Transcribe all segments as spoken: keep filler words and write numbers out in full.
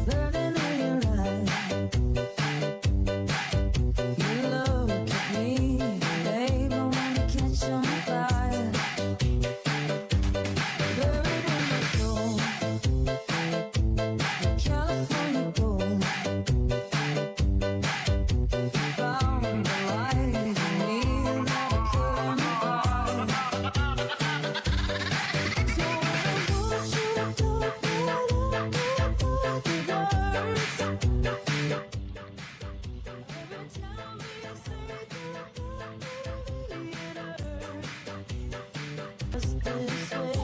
Burning in your eyes. You look at me, babe, I wanna catch on fire. Buried in my soul, California gold. Found the light in me that I couldn't find. So I want you to talk, but I can't find the words. Every time you say that, I feel it hurt. Just this way.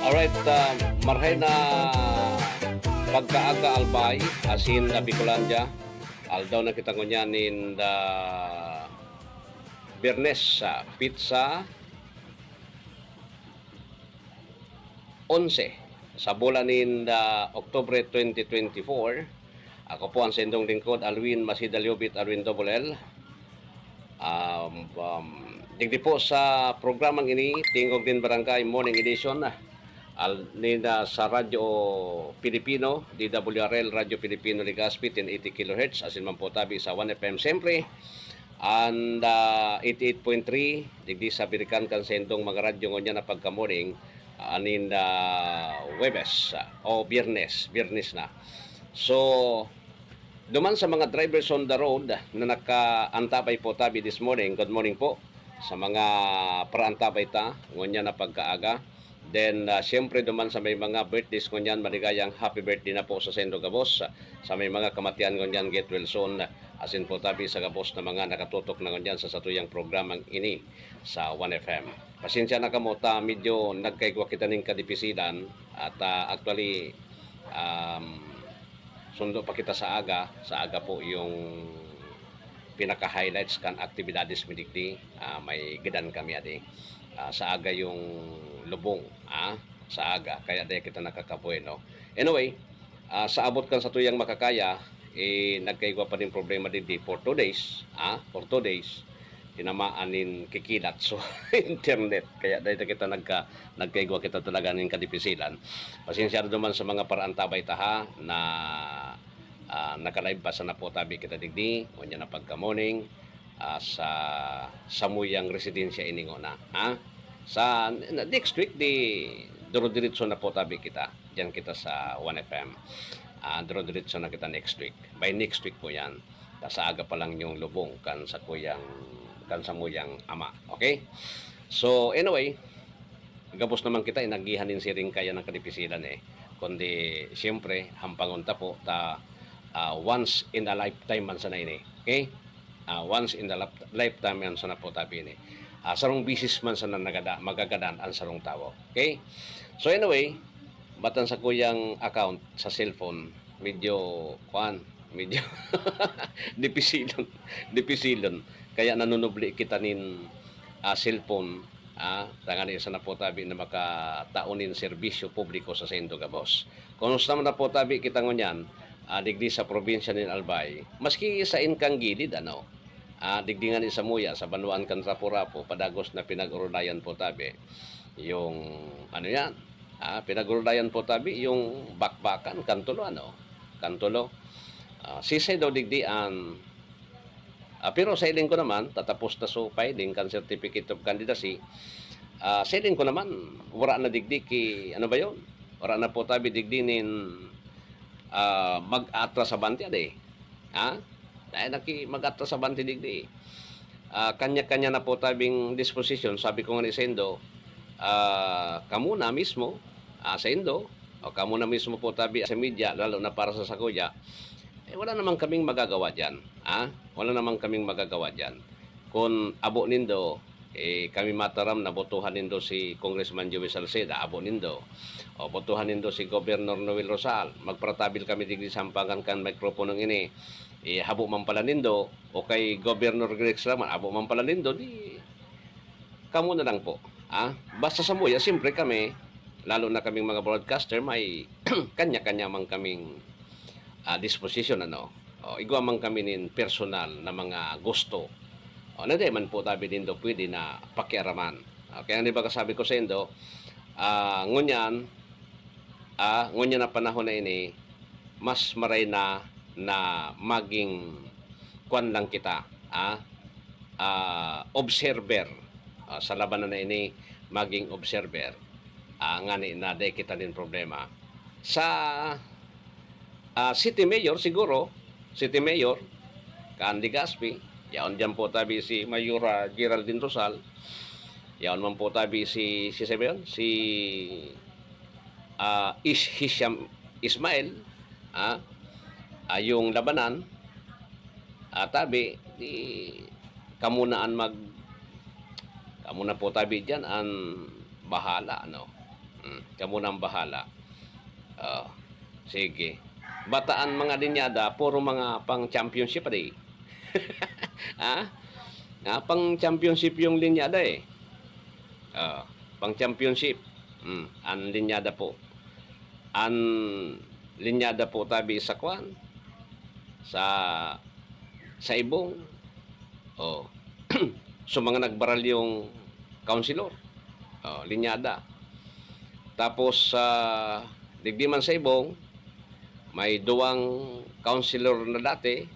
Alright, ah, marhay na pagkaaga, Albay, asin na Bicolandia. Aldaw na kita ngunyan nin, ah, Biyernes, ah, petsa onse sa bulan nin, ah, Oktubre twenty twenty-four. Ako po ang saindong lingkod, Alwin Masida Liobit, Alwin Double L. Um, um, digdi po sa programang ini, Tingog nin Barangay Morning Edition, al, nin, ah, sa Radyo Pilipino, D W R L, Radyo Pilipino Legazpi, ten eighty kilohertz, asin man po tabi sa One F M, siyempre, and, ah, eighty-eight point three, digdi sa birikan kan saindong mga radyo ngunyan na pagka-morning, ah, nin, ah, Huwebes, ah, o Biyernes, Biyernes na. So, duman sa mga drivers on the road na nakaantabay po tabi this morning, good morning po sa mga paraantabay ta ngunyan na pagkaaga. Then, ah, siyempre, duman sa may mga birthdays ngunyan, maligayang happy birthday na po sa saindo gabos. Sa may mga kamatian ngunyan, get well soon. Asin po tabi sa gabos na mga nakatutok na ngunyan sa satuyang programang ini sa One F M. Pasensya na kamo ta medyo nagkaigwa kita nin kadipisilan at, ah, actually, um, sundo pa kita sa aga. Sa aga po yung pinaka-highlights kan aktibidades mi digdi. Ah, may gadan kami adi. Ah, sa aga yung lubong, ah, sa aga. Kaya dai kita nakakabueno. Anyway, ah, sa abot kan satuyang makakaya, eh, nagkaigwa pa nin problema digdi for two days, ah, for two days. Tinamaan nin kikilat. So, internet. Kaya dai ta kita nagka-, nagkaigwa kita talaga nin kadipisilan. Pasensya na duman sa mga paraantabay ta, ha, na, ah, naka-live pa sana po tabi kita digdi, ngunyan na pagka-morning, ah, sa samuyang residensya ini ngona, ha? Sa n-, next week, di, duro-diretso na po tabi kita. Diyan kita sa One F M. Ah, duro-diretso na kita next week. By next week po yan. Ta sa aga pa lang yung lubong kan sakuyang, kan samuyang ama. Okay? So, anyway, gabos naman kita, inagihan nin siring kaya ng kadipisilan eh. Kundi, siyempre, hampangon ta po, ta, ah, once in a lifetime man sana ini. Okay? Ah, once in a lif-, lifetime man sana po tabi ini. Ah, sarong bisis man sana nagada-, magagadan ang sarong tawo. Okay? So anyway, batan sa kuyang account sa cellphone, medyo, kuan, medyo dipisilon, dipisilon. Kaya nanunubli kita nin, ah, cellphone, ah, tangani sana po tabi na makatao nin serbisyo publiko sa saindo gabos. Kumusta man na po tabi kita ngunyan, ah, digdi sa probinsya nin Albay, maski sa inkang gilid, ano, ah, digdi ngani samuya, sa banwaan kan Rapu-Rapu, padagos na pinag-urulayan po tabi. Yung, ano yan, ah, pinag-urulayan po tabi, yung bakbakan, kan tulo, ano, kan tulo. Ah, sisay daw digdi an, ah, pero sa hiling ko naman, tatapos ta so filing kan Certificate of Candidacy. Ah, sa hiling ko naman, wara na digdi ki, ano ba yun? Wara na po tabi digdi nin, ah, mag-atras sa banti, ade. Ha? Dai na ki mag-atras sa banti digdi. Ah, kanya-kanya na po tabing disposisyon. Sabi ko nga ni saindo, ah, kamo na mismo, ah, saindo, o kamo na mismo po tabi sa media, lalo na para sa sakuya, eh, wala naman kaming magagawa diyan. Ha? Wala naman kaming magagawa diyan. Kun abo nindo, eh, kami mataram na botohan nindo si Congressman Joey Salceda, abo nindo. O botohan nindo si Governor Noel Rosal. Magparatabil kami digdi sa hampangan kan mikroponong ini. Eh, habo man pala nindo, o kay Governor Rex Laman, abo man pala nindo, di Kamo na lang po, ah. Basta sa muya, siyempre kami, lalo na kaming mga broadcaster, may kanya-kanya man kaming, ah, disposition, ano. O, igwa man kami nin personal na mga gusto. O, na di man po tabi nindo pwede na pakiaraman. Ah, kaya di ba kasabi ko sa indo, ah, ngunyan, ah, ngunyan na panahon na ini, mas maray na, na maging kwan lang kita, ah, ah, observer. Ah, sa labanan na ini, maging observer. Ah, ngani na di kita nin problema. Sa, ah, city mayor siguro, city mayor, kan Legazpi, yaon diyan po tabi si Mayora Geraldine Rosal, yaon man po tabi si, si, sino ba yun? Si, ah, Is-, Hisham Ismail, ah, ah, yung labanan, ah, tabi, di, kamo na an mag-, kamo na po tabi diyan an bahala, ano? Hmm, kamo na ang bahala. Oh, sige. Bataan mga linyada, puro mga pang championship, adi. Ha? Ah, pang championship yung linyada, eh. Oh, pang championship. Hmm, ang linyada po. Ang linyada po tabi sa kwan, sa, sa Ibong. Oh. So, mga nagbaral yung councilor. Oh, linyada. Tapos, sa digdi man sa Ibong, may duwang councilor na dati,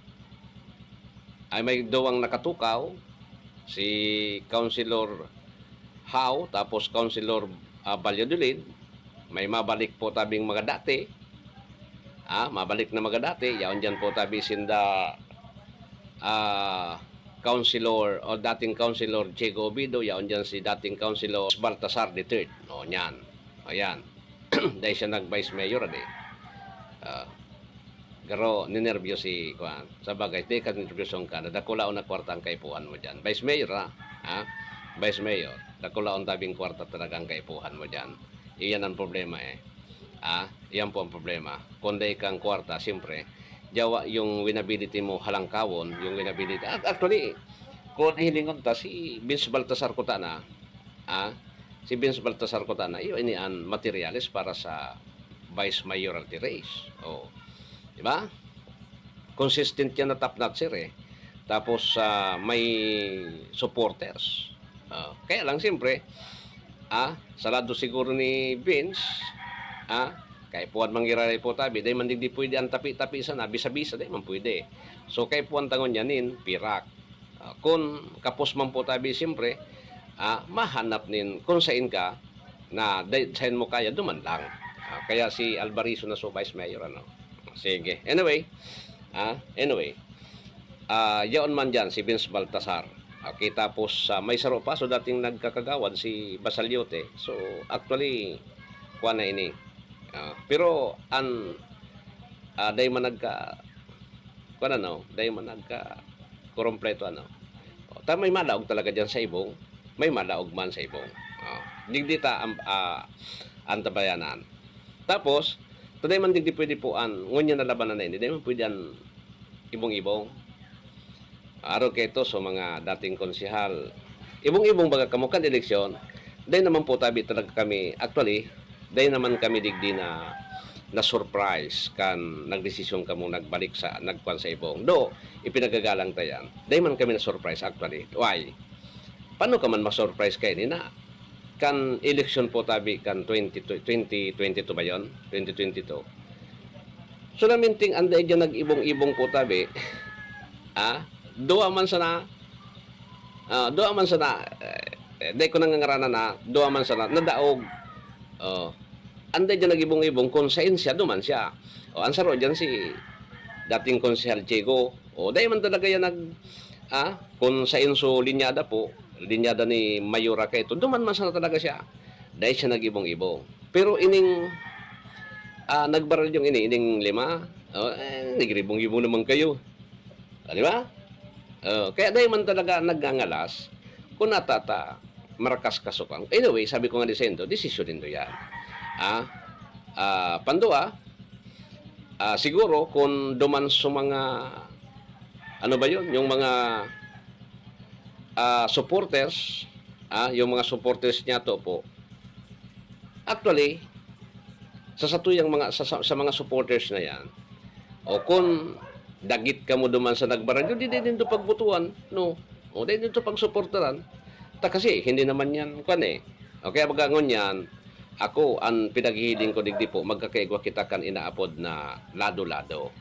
ay may duwang nakatukaw, si Councilor Hao, tapos Councilor, ah, Valladolid. May mabalik po tabing mga dati. Ah, mabalik na mga dati. Yaon diyan po tabi sinda, ah, Councilor o dating Councilor Diego Obido, yaon diyan si dating Councilor Baltasar the third. O, niyan. Ayan. Dahil siya nag-vice mayor, adi. Ah, garo, ninerbyos si, kuwan. Sa bagay, di ka ninerbyos ka, na dakulaon na kwarta ang kaipuhan mo diyan. Vice mayor, ha? Ha? Vice mayor, dakulaon tabing kwarta talaga ang kaipuhan mo diyan. Iyan ang problema, eh. Ah, iyan po ang problema. Kung dai kang kwarta, siyempre, yawa yung winability mo halangkawon, yung winability. Ac-, actually, kung hilingon ta, si Vince Baltasar Kutana, ah, si Vince Baltasar Kutana, iyo ini an materyales para sa vice mayoralty race. Oh. Di ba? Consistent yan na top notcher, eh. Tapos, ah, may supporters. Ah, kaya lang, siyempre, ah, sa lado siguro ni Vince, ah, kaipuhan manggiraray po tabi, dai man digdi pwede ang tapi-tapi sana, bisa-bisa, dai man pwede. So, kaipuhan ta ngunyan nin pirak. Ah, kun kapos man po tabi, siyempre, ah, mahanap nin kun sain ka na dai, sain mo kaya, duman lang. Ah, kaya si Alvarizo na so vice mayor, ano. Sige. Anyway, ah, anyway, ah, yaon man diyan si Vince Baltasar. Okay, tapos, ah, may saro pa, so dating nagkakagawad si Basaliote. So, actually, kuwan na ini. Ah, pero an, ah, dai man nagka, kuwan, ano, dai man nagka kurumpleto, ano. O, ta may malaog talaga diyan sa Ibong, may malaog man sa Ibong. O, digdi ta am-, ah, antabayanan. Tapos, ta dai man digdi pwede po an, ngunyan na labanan na ini, dai man pwede an Ibong-Ibong. Arog kaito sa mga dating konsehal. Ibong-Ibong baga kamo kan eleksyon, dai naman po tabi talaga kami, actually, dai naman kami digdi na, na-surprise kan nagdesisyon kamo nagbalik sa, nagkuan sa Ibong. Though, ipinagagalang ta yan. Dai man kami na-surprise, actually. Why? Paano ka man ma-surprise kaini na kan eleksyon po tabi kan twenty, twenty twenty-two ba yon? Twenty twenty-two. So, naminting an dai diyan nag-Ibong-Ibong po tabi, ah, duwa man sana, ah, duwa man sana, eh, dai ko nangangaranan na, duwa man sana, nadaog. Oh. An dai diyan nag-Ibong-Ibong, kun sain siya, duman siya. O, an saro diyan si dating Konsehal Chico. O, dai man talaga yan nag-, ah, kun sain so linyada po, linyada ni Mayora kaito, duman man sana talaga siya. Dai siya nag-Ibong-Ibong. Pero ining, ah, nagbaril yung ini, ining lima, oh, eh, nag-Ibong-Ibong naman kayo. Ah, di ba? Oh, kaya dai man talaga nagngangalas kung natata, marakas kasukang. Anyway, sabi ko nga ni Sendo, desisyon nindo yan. Ah, ah, pandua, ah, siguro kung duman sa mga, ano ba yun, yung mga, ah, supporters, ah, yung mga supporters niya to po. Actually, sa satuyang mga, sa, sa, sa mga supporters na yan, o kung dagit kamo duman sa nagbaradyo, di, di nindo pagbutuan, no? O di nindo pagsuportaran. Ta kasi, hindi naman yan, kwan eh. O kaya baga ngunyan, ako, ang pinaghihiling ko digdi po, magkakaigwa kita kan inaapod na lado-lado.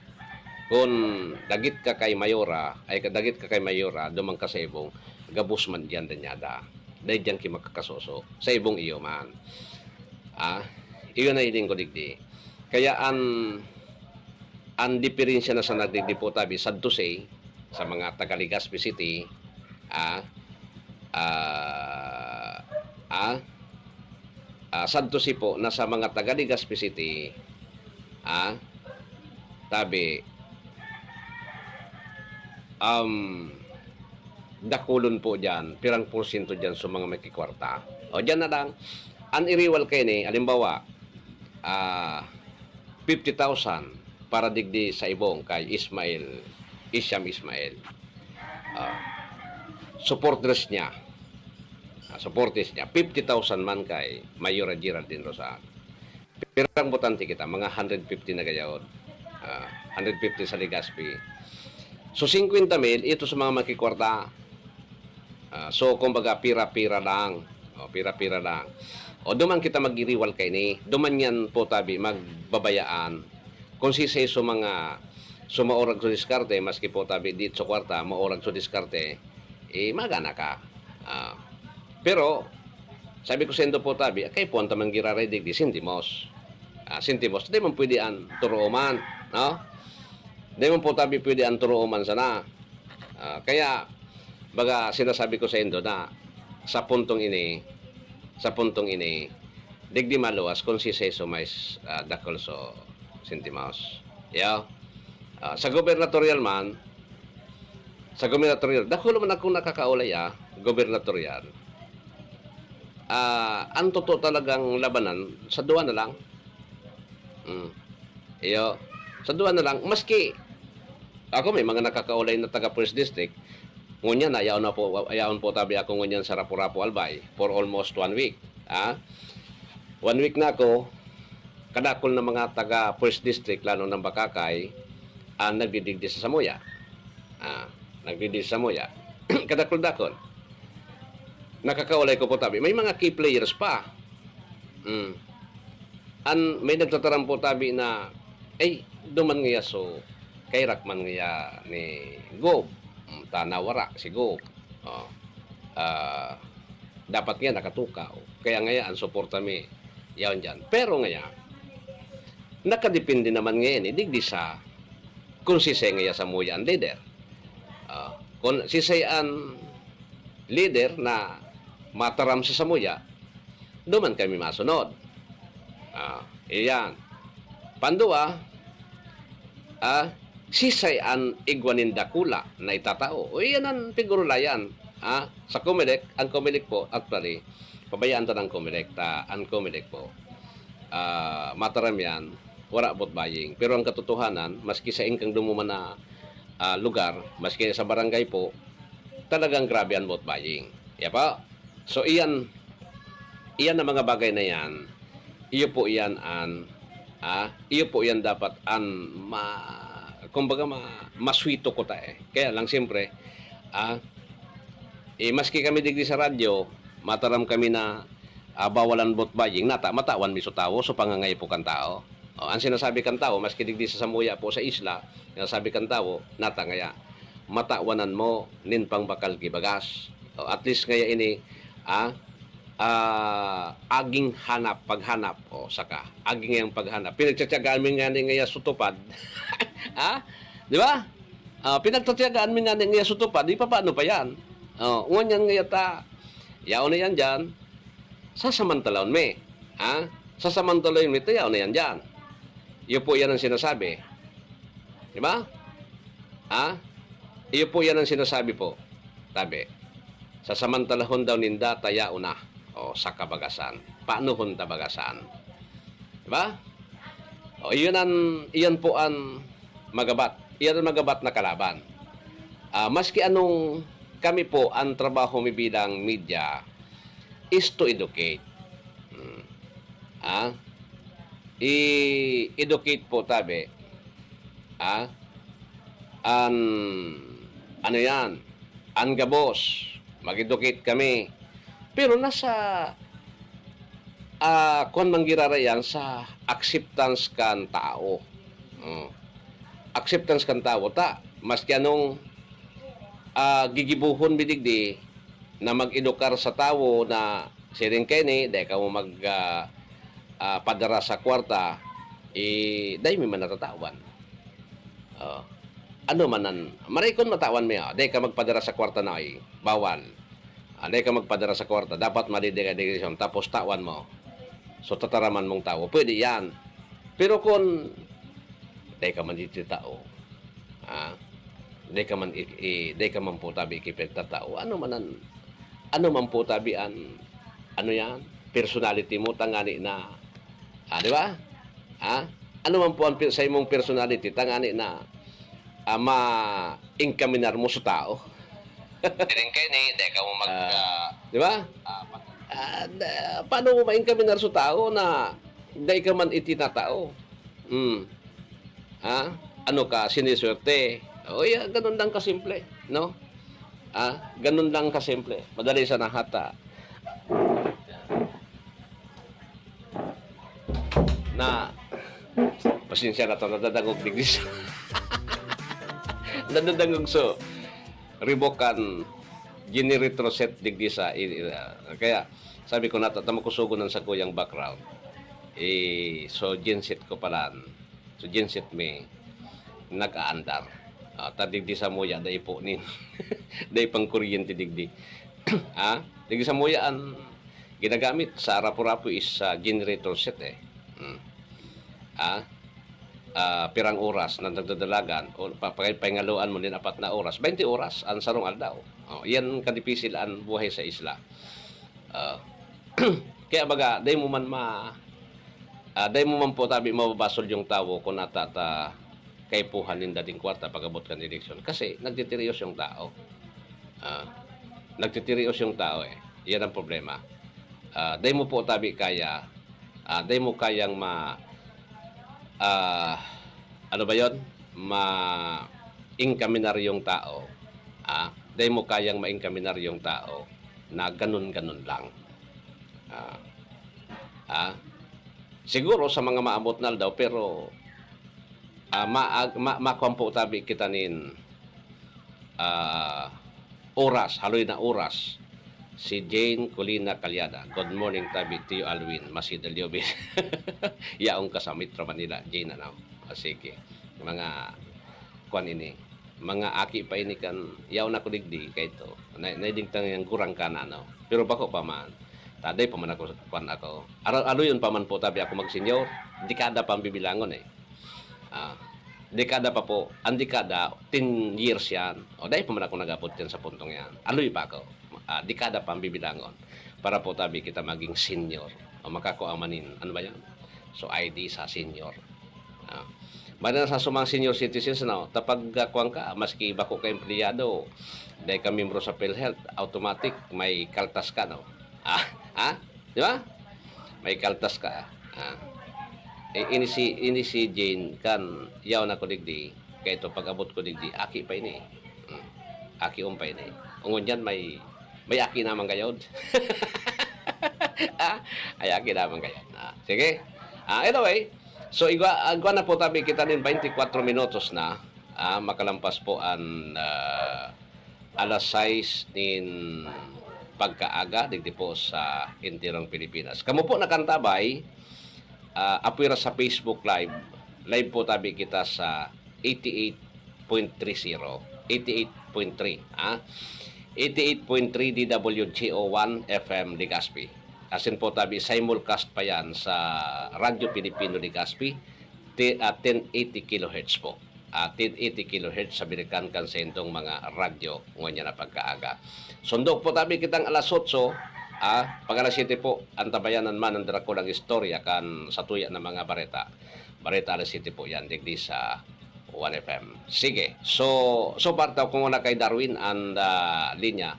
Kun dagit ka kay Mayora, ay, dagit ka kay Mayora, duman ka sa Ibong, gabos man diyan, danyada. Dai diyan ki makakasuso. Sa Ibong iyo man. Ah, iyo na hiling ko digdi. Kaya an, an diferensya na sa nagdigdi po tabi, sad to say, sa mga taga Legazpi City, ah, ah, ah, ah, sad to say po na sa mga taga Legazpi City, ah, tabi, um, dakulon po diyan, pirang porsyento diyan sa mga makikwarta. O, diyan na lang, an iriwal kaini, halimbawa, ah, fifty thousand para digdi sa Ibong kay Ismael, Isyam Ismael. Ah, supporters niya. Ah, supporters niya. Fifty thousand man kay Mayora Geraldine Rosaan. Pirang botante kita, mga hundred fifty na gayod. Ah, hundred fifty sa Legazpi. So, singkwenta mil, ito sa mga makikwarta. Ah, so, kumbaga, pira-pira lang. O, pira-pira lang. O, duman kita magiriwal kaini. Duman yan po tabi, magbabayaan. Kung sisay so mga sumaorag sa diskarte, maski po tabi, di sa kwarta, maorag sa diskarte, eh, magana ka. Ah, pero, sabi ko saindo po tabi, kaipuhan ta man giraray digdi, sentimos. Ah, sentimos, di man pwede an turooman, no? Di man po tabi pwede an turooman sana. Ah, kaya, baga, sinasabi ko saindo na sa puntong ini, sa puntong ini, digdi maluwas kung sisay so may, ah, dakul so sentimos. Yo. Ah, sa gubernatorial man, sa gubernatorial, dakul man akong nakakaulay, ah, gubernatorial. Ah, ang totoo talagang labanan, sa duwa na lang. Mm. Iyo, sa duwa na lang, maski ako may mga nakakaulay na taga First District, ngunyan na, yaon na po, yaon po tabi ako ngunyan sa Rapu-Rapu, Albay, for almost one week. Ah, one week na ako, kadakul na mga taga First District, lalo ng Bakakay, ang nagdidigdi sa samuya. Ah, nagdidigdi sa samuya. Kadakul-dakul. Nakakaulay ko po tabi. May mga key players pa. Mm. An, may nagtataram po tabi na, "Ay, duman ngaya so, kairak man ngaya ni Gob. Mm, ta nawara si Gob. Oh. Ah, dapat nga nakatukaw. Kaya ngaya ang suporta mi, yaon diyan." Pero ngaya, nakadepende naman ngayon, eh, digdi sa kung sisay ngaya samuya an leader. Ah, kung sisay an leader na mataram sa samuya, duman kami masunod. Ah, iyan. Pandua, ah, sisay an igwa nin dakula na itatao? O iyan an pigurulayan. Ah, sa Comelec, ang Comelec po, actually, pabayaan ta ng Comelec, ta, ang Comelec po, ah, mataram yan, wala vote buying. Pero ang katotohanan, maski sa ingkang dumuman na, ah, lugar, maski sa barangay po, talagang grabe ang vote buying. Kaya po, so iyan, iyan ang mga bagay na yan, iyo po iyan an, ah, iyo po iyan dapat an ma-, kumbaga ma-, maswito ko ta eh. Kaya lang siyempre, ah, eh, maski kami digdi sa radyo, mataram kami na, ah, bawal an vote buying, nata, matawan mi so tawo, so pangangay po kan tao. O, ang sinasabi kan tawo, maski digdi sa samuya po sa isla, sinasabi kan tawo, nata ngaya, matawanan mo nin pangbakal ki bagas. O, at least ngaya ini, ah, ah, aging hanap, paghanap, o, saka, aging yang paghanap. Pinagtsatsagaan mi ngani ngaya sutupad. Ha? Di ba? Ah, pinagtsatsagaan mi ngani ngaya sutupad, di pa paano pa yan? O, ngunyan ngaya ta, yaon na yan dyan, sasamantalahon mi. Ha? Sasamantalahon mi, ta yaon na yan dyan. Iyo po yan ang sinasabi. Di ba? Ha? Iyo po yan ang sinasabi po. Tabi, sasamantalahon daw ninda ta yaon na. O, sa kabagasan. Paanohon ta bagasan? Di ba? O, iyon an, iyan po an magabat. Iyan an magabat na kalaban. Ah, maski anong kami po, ang trabaho mi bilang media, is to educate. Hmm. Ah? I-educate po tabi. Ah? An, ano yan? An gabos. Mag-educate kami. Pero nasa, ah, kwan man giraray yan sa acceptance kan tao. Hmm. Acceptance kan tao. Ta, maski anong, ah, gigibohon mi digdi, na mag-edukar sa tawo na siring kaini, dai kamo mag, ah, ah, padara sa kwarta, eh, dai mi man natatawan. Oh. Ano man an, maray kun matawan mi, ah, dai ka magpadara sa kwarta na, ay, bawal. Ah, dai ka magpadara sa kwarta, dapat madede ka digresyon, tapos tawan mo. So, tataraman mong tawo. Pwede yan. Pero kun dai ka man digdi tao, ah, dai ka man i-, i-, dai ka man po tabi ikipagtatao, ano man an, ano man po tabi an, ano yan, personality mo, tangani na, ah, di ba? Ah, ano man po ang pi-, sa imong personality, tangani na, ah, ma-encaminar mo sa tao. Siring kaini, dai ka mo mag, Ah, ah, di ba? Ah, pa- Ah, da-, paano mo ma-encaminar sa tao na dai ka man itinatao? Hmm. Ha? Ano ka, siniswerte? O, ya, ganun lang kasimple, no? Ah, ganun lang kasimple. Madali sana hata. Na, pasensya na to, nadadangog digdi sa, nadadangog so, ribo kan gini-retroset digdi sa, i-, i-, ah, kaya, sabi ko, nata-, tamo ko sugo ng sa kuyang background. Eh, so, genset ko pala. So, genset mi, nag-aandar. Ah, ta digdi sa muya, dai po nin, dai pang kuryente digdi. Ah, digdi sa muya, an ginagamit sa rapo-rapo is, ah, generator set, eh. Hmm. Ah, ah, pirang oras na nagdadalagan, o pa-, pa-, pahingaluan mo nin apat na oras, baynte oras, an sarong aldaw. Oh, yan kadipisil an buhay sa isla. Ah, kaya baga, dai mo man ma-, ah, dai mo man po tabi mababasol yung tawo kung nata-, ta-, kaipuhan ninda ding kwarta pag-abot kan eleksyon. Kasi nagtitirios yung tao. Ah, nagtitirios yung tao, eh. Yan ang problema. Ah, dai mo po tabi kaya, ah, dai mo kayang ma-, ah, ano ba yon? Ma-encaminar yung tao. Ah, dai mo kayang ma-encaminar yung tao na ganun-ganun lang. Ah, ah, siguro sa mga maabot na aldaw, pero, ah, maag-, ma-, makuan po tabi kita nin, ah, oras, haloy na oras, si Jane Colina Calyada. Good morning, tabi, Tio Alwin, Masida Liobis. Yaong ka sa Metro Manila, Jane, ano? Ah, sige. Mga, kuan ini, mga aki pa ini kan, yaon ako digdi, kaito. Na, naiding tang yang gurang ka na, ano? Pero bako pa man. Taday pa man ako, kuan ako. Aro-, aluyon pa man po, tabi ako magsenyor. Dekada pa ang bibilangon, eh. Ah, dekada pa po. Ang dekada, ten years yan. O, dai pa man ako nag-abot yan sa puntong yan. Aloy pa ako. Ah, dekada pa ang bibilangon. Para po tabi kita maging senior. O, makakua man nin, ano ba yan? So, I D sa senior. Ah. Basta sa sumang senior citizens, no? Ta pag, ah, kuwan ka, maski bako ka empleyado, dai ka membro sa PhilHealth, automatic, may kaltas ka, no? Ah, ha? Di ba? May kaltas ka. Ah. I-, ini si, ini si Jane kan, yaon ako digdi, kaito pag-abot ko digdi, aki pa ini. Hmm. Aki on pa ini. Ngunyan may, may aki naman gayod. Ah, ay aki naman gayod. Ah, sige. Ah, anyway, so igwa, igwa na po tabi kita nin twenty-four minutos na. Ah, makalampas po an, ah, alas sais nin pagkaaga digdi po sa enterong Pilipinas. Kamo po nakantabay, ah, apwera sa Facebook Live. Live po tabi kita sa eighty-eight point three zero, eighty-eight point three, ah, eighty-eight point three D W G O one F M Legazpi. Asin po tabi, simulcast pa yan sa Radyo Pilipino Legazpi, ti-, ah, ten eighty kilohertz po. Ah, ten eighty kilohertz sa balikan kan saindong mga radyo ngunyan na pagkaaga. Sundog po tabi kitang alas otso, ah, pag alas siyete po, antabayanan man an drakulang istorya kan satuya na mga bareta. Bareta alas siyete po yan, digdi sa One F M. Sige, so, so far daw kung wala kay Darwin an, ah, linya,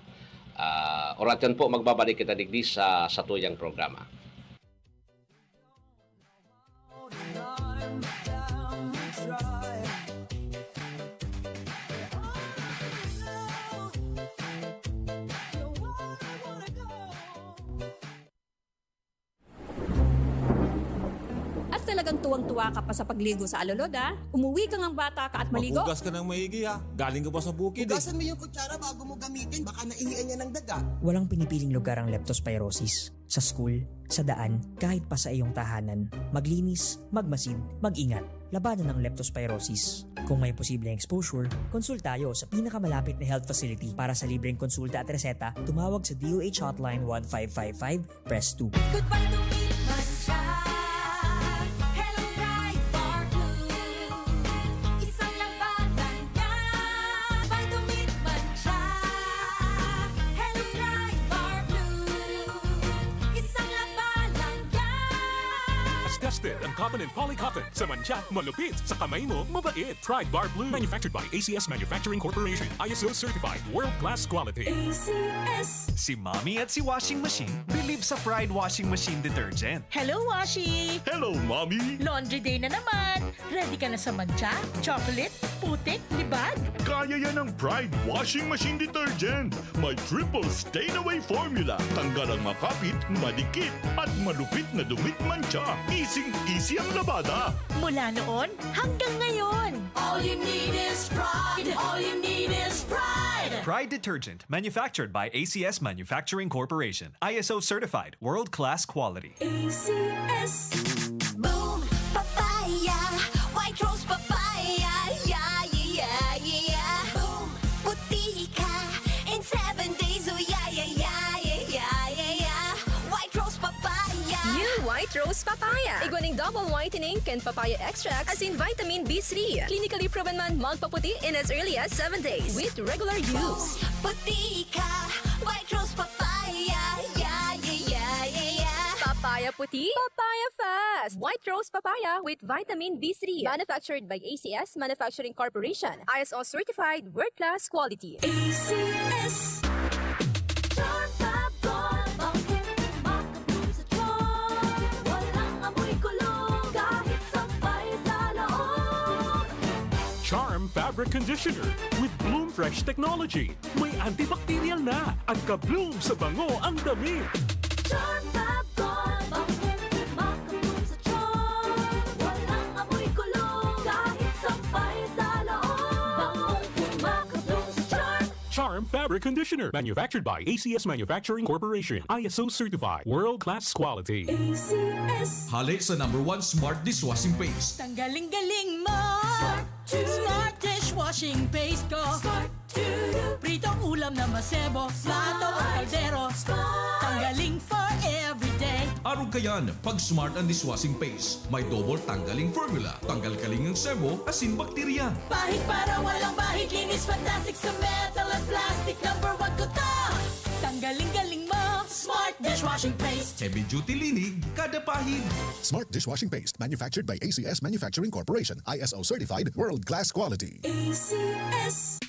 Ah, oras yan po, magbabalik kita digdi sa satuyang programa. At talagang tuwang-tuwa ka pa sa pagligo sa alulod, ah. Umuwi ka ngang bata ka at maligo. Maghugas ka ng maigi, ha? Galing ka pa sa bukid, eh. Hugasan mo yung kutsara bago mo gamitin. Baka naihian niya ng daga. Walang pinipiling lugar ang leptospirosis. Sa school, sa daan, kahit pa sa iyong tahanan. Maglinis, magmasid, mag-ingat. Labanan ang leptospirosis. Kung may posibleng exposure, konsulta tayo sa pinakamalapit na health facility. Para sa libreng konsulta at reseta, tumawag sa D O H Hotline one five five five, press two. Goodbye to meat mancha. Hello, Pride Bar Blue. Isang labanan yan. Goodbye to meat mancha. Hello, Pride Bar Blue. Isang labanan yan. Tested ang cotton and polycotton. Sa mancha, malupit. Sa kamay mo, mabait. Pride Bar Blue. Manufactured by A C S Manufacturing Corporation. I S O certified. World class quality. A C S. Si Mommy at si Washing Machine bilib sa Pride Washing Machine Detergent. Hello, Washi! Hello, Mommy! Laundry day na naman! Ready ka na sa mancha, chocolate, putik, libag? Kaya yan ng Pride Washing Machine Detergent. May triple stain away formula. Tanggal ang makapit, madikit, at malupit na dumit mancha. Easing-easy ang labada. Mula noon hanggang ngayon! All you need is pride. All you need is pride. Pride Detergent, manufactured by A C S Manufacturing Corporation. I S O certified, world-class quality. A C S. Boom, papaya, white rose papaya, yeah, yeah, yeah, yeah. Boom, puti ka in seven days, oh yeah, yeah, yeah, yeah, yeah, yeah, yeah. White rose papaya. New White Rose Papaya. Igwa ning double whitening kan papaya extract asin vitamin B three. Clinically proven man magpaputi in as early as seven days with regular use. Puti ka, white rose papaya, yeah, yeah, yeah, yeah, yeah. Papaya puti, papaya fast. White Rose Papaya with vitamin B three. Manufactured by A C S Manufacturing Corporation. I S O certified, world-class quality. A C S. Charm Fab Gold, bangkeng makabloom sa charm. Walang amoy kulog, kahit sampay sa loob. Charm Fabric Conditioner with Bloom Fresh Technology. May antibacterial na at ka-bloom sa bango ang damit. Charm Fab Gold, bangkeng makabloom sa charm. Walang amoy kulog, kahit sampay sa loob. Bangkeng makabloom sa charm. Charm Fabric Conditioner. Manufactured by A C S Manufacturing Corporation. I S O certified. World-class quality. A C S. Hale sa number one smart dishwashing paste. Tanggaling-galing mo! Smart dishwashing paste ko! Pritong ulam na masebo, plato o kaldero. Tanggaling for everyday. Arog kayan, pag smart ang dishwashing paste. May double tanggaling formula. Tanggal kaling ang sebo, asin bakterya. Pahid para walang bahid, linis fantastic sa metal at plastic. Number one ko to! Tanggaling-galing mo! Smart dishwashing paste! Heavy duty linig, kada pahid. Smart dishwashing paste, manufactured by A C S Manufacturing Corporation, I S O certified, world-class quality. A C S.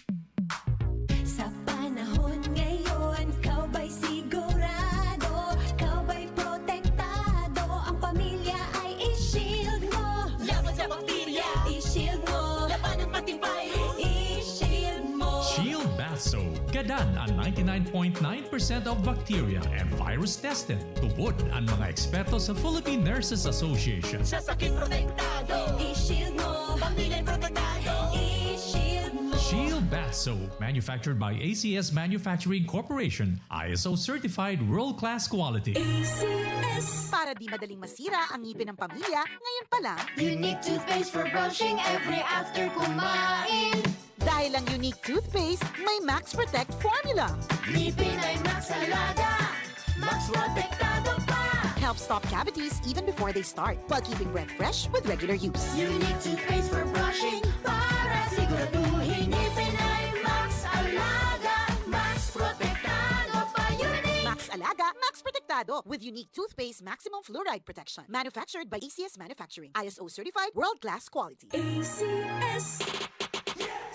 Sa panahon ngayon, ikaw ba'y sigurado? Ikaw ba'y protektado? Ang pamilya ay i-shield mo. Laban sa bakterya, i-shield mo. Labanan pati virus, i-shield mo. Shield Bath Soap. Gadan ang ninety-nine point nine percent of bacteria and virus tested. Tubod ang mga eksperto sa Philippine Nurses Association. Sa sakit protektado, i-shield mo. Pamilya protektado, i-shield mo. Shield Bath Soap, manufactured by A C S Manufacturing Corporation, I S O certified world-class quality. A C S. Para di madaling masira ang ngipin ng pamilya, ngayon pa lang. Unique toothpaste for brushing every after kumain. Dahil ang Unique Toothpaste may Max Protect Formula. Ngipin ay Max Alaga, Max Protektado pa. Helps stop cavities even before they start, while keeping breath fresh with regular use. Unique Toothpaste for brushing para siguraduhin ngipin ay Max Alaga, Max Protektado pa. Unique. Max Alaga, Max Protektado with Unique Toothpaste Maximum Fluoride Protection. Manufactured by A C S Manufacturing. I S O certified, world-class quality. A C S.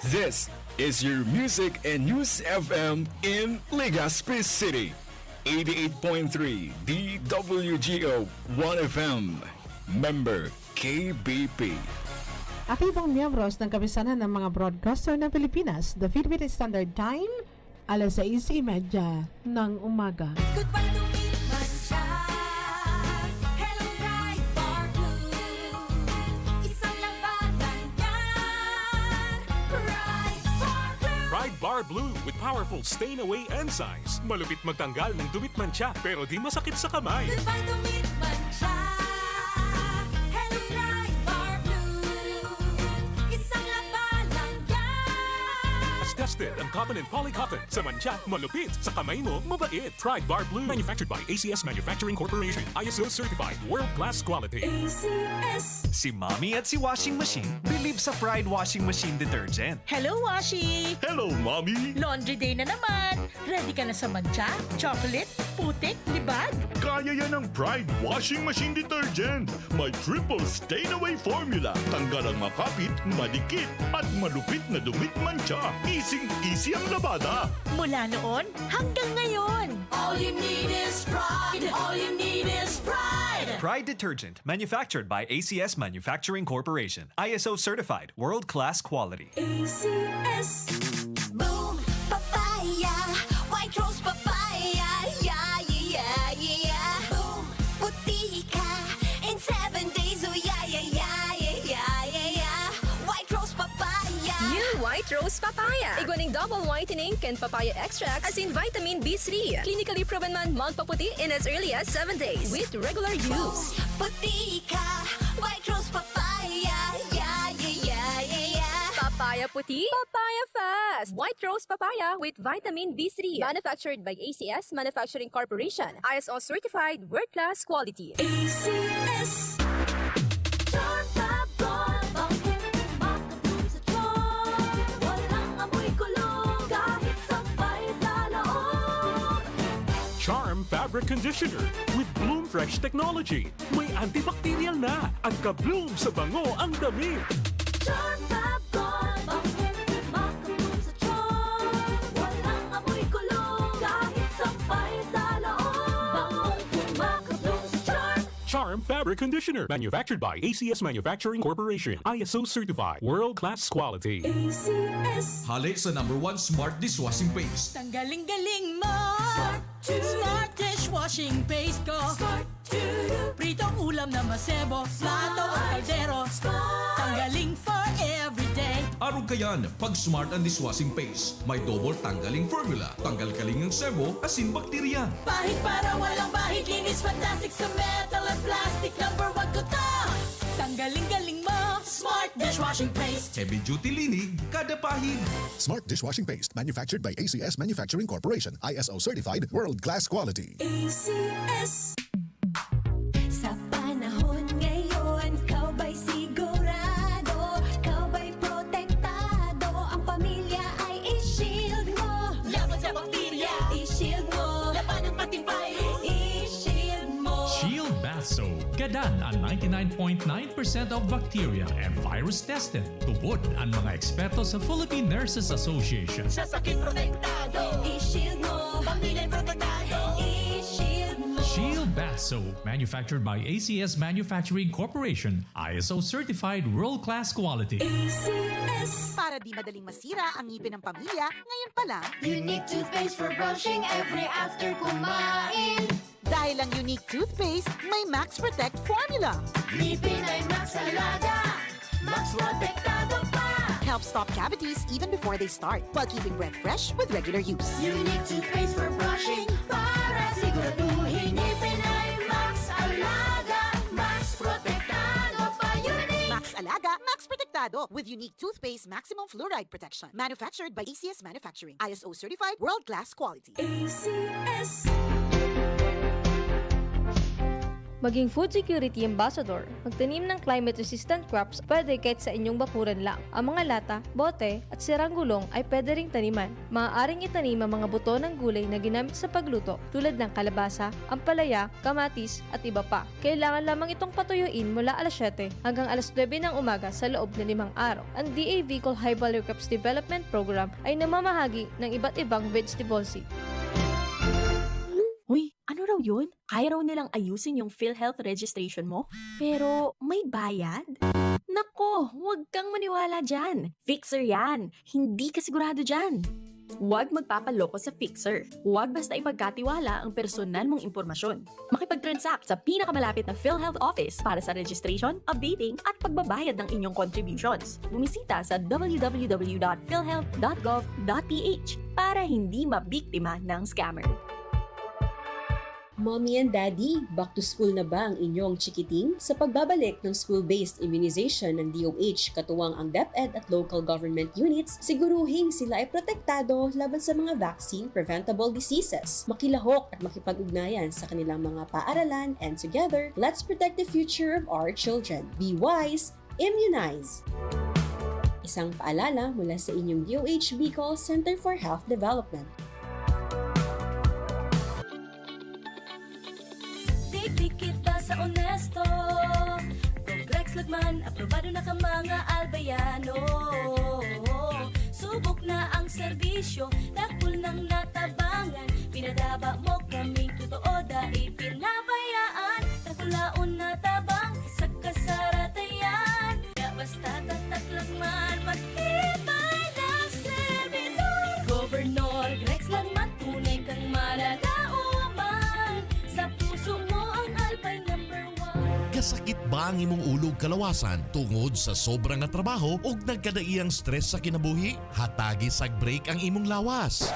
This is your music and news F M in Legazpi City. Eighty-eight point three D W G O One F M. Member K B P. Aktibong miyembros ng Kapisanan ng mga Broadcaster ng Pilipinas, the Philippine Standard Time, alas sais y media ng umaga. Goodbye to Meat Mancha. Hello, Pride Bar Blue. Isang labanan yan. Pride Bar Blue. Pride Bar Blue with powerful stain away enzymes. Malupit magtanggal ng dumit mancha, pero di masakit sa kamay. Goodbye to Meat Mancha. Hello, Pride Bar Blue. Isang labanan yan. Mas tested ang cotton and polycotton. Sa mancha, malupit. Sa kamay mo, mabait. Pride Bar Blue. Manufactured by A C S Manufacturing Corporation. I S O certified. World class quality. A C S. Si Mommy at si Washing Machine believe sa Pride Washing Machine Detergent. Hello, Washi! Hello, Mommy! Laundry day na naman! Ready ka na sa mancha, chocolate, putik, libag? Kaya yan ng Pride Washing Machine Detergent. May triple stain away formula. Tanggal ang makapit, madikit, at malupit na dumit mancha. Easing-easy ang labada. Mula noon hanggang ngayon. All you need is Pride. All you need is Pride. Pride Detergent, manufactured by A C S Manufacturing Corporation. I S O certified, world-class quality. A C S. Boom Papaya, White Rose Papaya, yeah, yeah, yeah, yeah. Boom Puti ka in seven days, oh yeah, yeah, yeah, yeah, yeah, yeah, yeah. White Rose Papaya. New White Rose Papaya. Igwa nin double whitening kan papaya extract, asin vitamin B three. Clinically proven man magpaputi in as early as seven days with regular use. Puti ka, White Rose Papaya, yeah, yeah, yeah, yeah, yeah. Papaya puti, papaya fast. White Rose Papaya with vitamin B three. Manufactured by A C S Manufacturing Corporation. I S O certified, world-class quality. A C S. Charm Fab Gold, bangkeng makabloom sa charm. Walang amoy kulog, kahit sampay sa loob. Charm Fabric Conditioner with Bloom Fresh Technology. May antibacterial na at ka-bloom sa bango ang damit. Charm Fab Gold, bangkeng makabloom sa charm. Walang amoy kulog, kahit sampay sa loob. Bangong makabloom sa charm. Charm Fabric Conditioner. Manufactured by A C S Manufacturing Corporation. I S O certified. World-class quality. A C S. Hale sa number one smart dishwashing paste. Tanggaling-galing mo. Smart to. Smart dishwashing paste ko. Smart to. Pritong ulam na masebo. Plato o kaldero. Smart. Tanggaling for everyday. Arog kayan, pag Smart ang dishwashing paste. May double tanggaling formula. Tanggal-galing ang sebo, asin bakterya. Pahid para walang bahid, linis fantastic sa metal at plastic. Number one ko to. Tanggaling-galing mo. Smart dishwashing paste. Heavy duty linig, kada pahid. Smart dishwashing paste, manufactured by A C S Manufacturing Corporation, I S O certified, world class quality. A C S. Sa panahon ngayon, ikaw ba'y sigurado? Ikaw ba'y protektado? Ang pamilya ay i-shield mo. Laban sa bakterya. I-shield mo. Labanan pati virus. I-shield mo. Shield Bath Soap. Gadan ang ninety-nine point nine percent of bacteria and virus tested. Tubod ang mga eksperto sa Philippine Nurses Association. Sa sakit protektado. I-shield mo. Pamilya protektado. I-shield mo. Shield Bath Soap, manufactured by A C S Manufacturing Corporation, I S O certified world-class quality. A C S. Para di madaling masira ang ngipin ng pamilya, ngayon pa lang. Unique toothpaste for brushing every after kumain. Dahil ang Unique Toothpaste may Max Protect Formula. Ngipin ay Max Alaga, Max Protektado pa. Helps stop cavities even before they start, while keeping breath fresh with regular use. Unique Toothpaste for brushing, para siguraduhin ngipin ay Max Alaga, Max Protektado pa. Unique. Max Alaga, Max Protektado, with Unique Toothpaste Maximum Fluoride Protection. Manufactured by A C S Manufacturing. I S O certified, world-class quality. A C S. Maging food security ambassador. Magtanim ng climate-resistant crops pwede kahit sa inyong bakuran lang. Ang mga lata, bote, at sirang gulong ay pwede ring taniman. Maaaring itanim ang mga buto ng gulay na ginamit sa pagluto tulad ng kalabasa, ampalaya, kamatis, at iba pa. Kailangan lamang itong patuyuin mula alas siyete hanggang alas nuebe ng umaga sa loob na limang araw. Ang D A V Col High Value Crops Development Program ay namamahagi ng iba't ibang vegetable seed. Uy, ano raw yun? Kaya raw nilang ayusin yung PhilHealth registration mo, pero may bayad? Nako, huwag kang maniwala dyan. Fixer yan. Hindi ka sigurado dyan. Huwag magpapaloko sa Fixer. Huwag basta ipagkatiwala ang personal mong impormasyon. Makipag-transact sa pinakamalapit na PhilHealth office para sa registration, updating, at pagbabayad ng inyong contributions. Bumisita sa w w w dot philhealth dot gov dot p h para hindi mabiktima ng scammer. Mommy and Daddy, back to school na ba ang inyong chikiting? Sa pagbabalik ng school-based immunization ng D O H, katuwang ang DepEd at local government units, siguruhing sila ay protektado laban sa mga vaccine-preventable diseases. Makilahok at makipag-ugnayan sa kanilang mga paaralan, and together, let's protect the future of our children. Be wise, immunize! Isang paalala mula sa inyong D O H Bicol Center for Health Development. Dikdikit ta sa onesto. Cogrex Lagman, aprobado na ka mga Albayano. Subok na ang serbisyo, dakul nang natabangan. Pinadaba mo kaming totoo, dai pinabayaan. Dakulaon na tabang sa kasaratayan. Kaya basta tatak Lagman, matibay na servidor. Governor Grex Lagman, tunay kang malalaoman. Sa puso mo ang Albay number one. Kasakit ba ang imong ulo ug kalawasan tungod sa sobra nga trabaho ug nagkadaiang stress sa kinabuhi? Hatagi sag break ang imong lawas.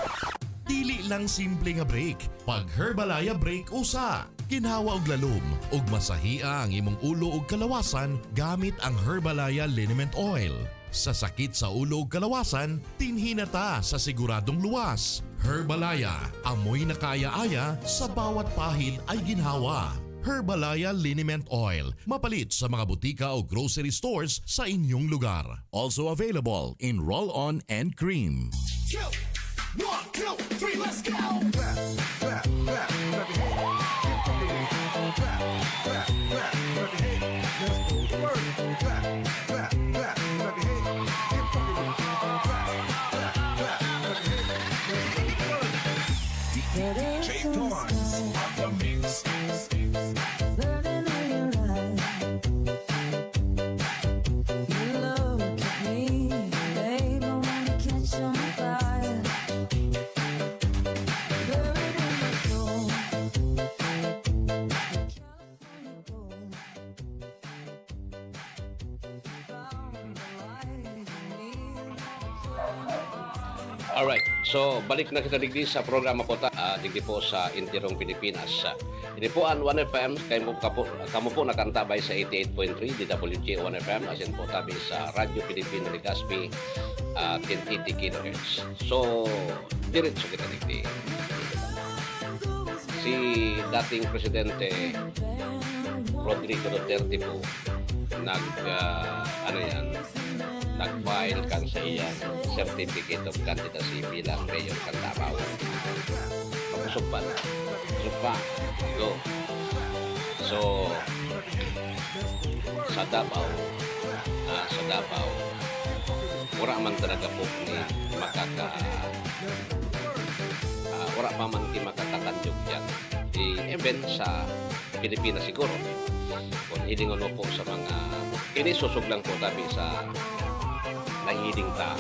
Dili lang simple nga break. Pag Herbalaya Break usa. Ginhawa og lalom ug masahia ang imong ulo ug kalawasan gamit ang Herbalaya Liniment Oil. Sa sakit sa ulo ug kalawasan, dinhi na ta sa siguradong luwas. Herbalaya, amoy na kaaya-aya, sa bawat pahid ay ginhawa. Herbalaya Liniment Oil, mapalit sa mga butika o grocery stores sa inyong lugar. Also available in roll-on and cream. Two, one, two, three, let's go! Clap, clap, clap, clap your hands. Keep fucking with it. Clap, clap, clap, clap your hands. Let's go. Work. Clap, clap, clap, clap your hands. Keep fucking with it. Clap, clap, clap, clap your hands. Let's go. Work. D J Thorns on the mix. Burning in your eyes. You look at me, babe, I wanna catch on fire. Buried in my soul. California gold. Found the light in me. Alright. So, balik na kita digdi sa programa po ta, ah, digdi po sa Enterong Pilipinas. Ah, ini po an One F M, kamo, kapo, kamo po nakantabay sa eighty-eight point three D W G One F M, asin po tabi sa Radyo Pilipino Legazpi, ah, ten eighty kilohertz. So, diretso kita digdi. Si dating Presidente Rodrigo Duterte po, nag, ah, ano yan, nag-file kan sa iyang certificate of candidacy bilang mayor kan Davao. Sugpa na. Sugpa. Go. So, sa Davao, ah, sa Davao, wala man talaga po ni makaka-, ah, wala pa man ki makakatanyog dyan. Di, even sa Pilipinas siguro. Kung hilingon mo po sa mga, ini susog lang po tabi sa nahiling ta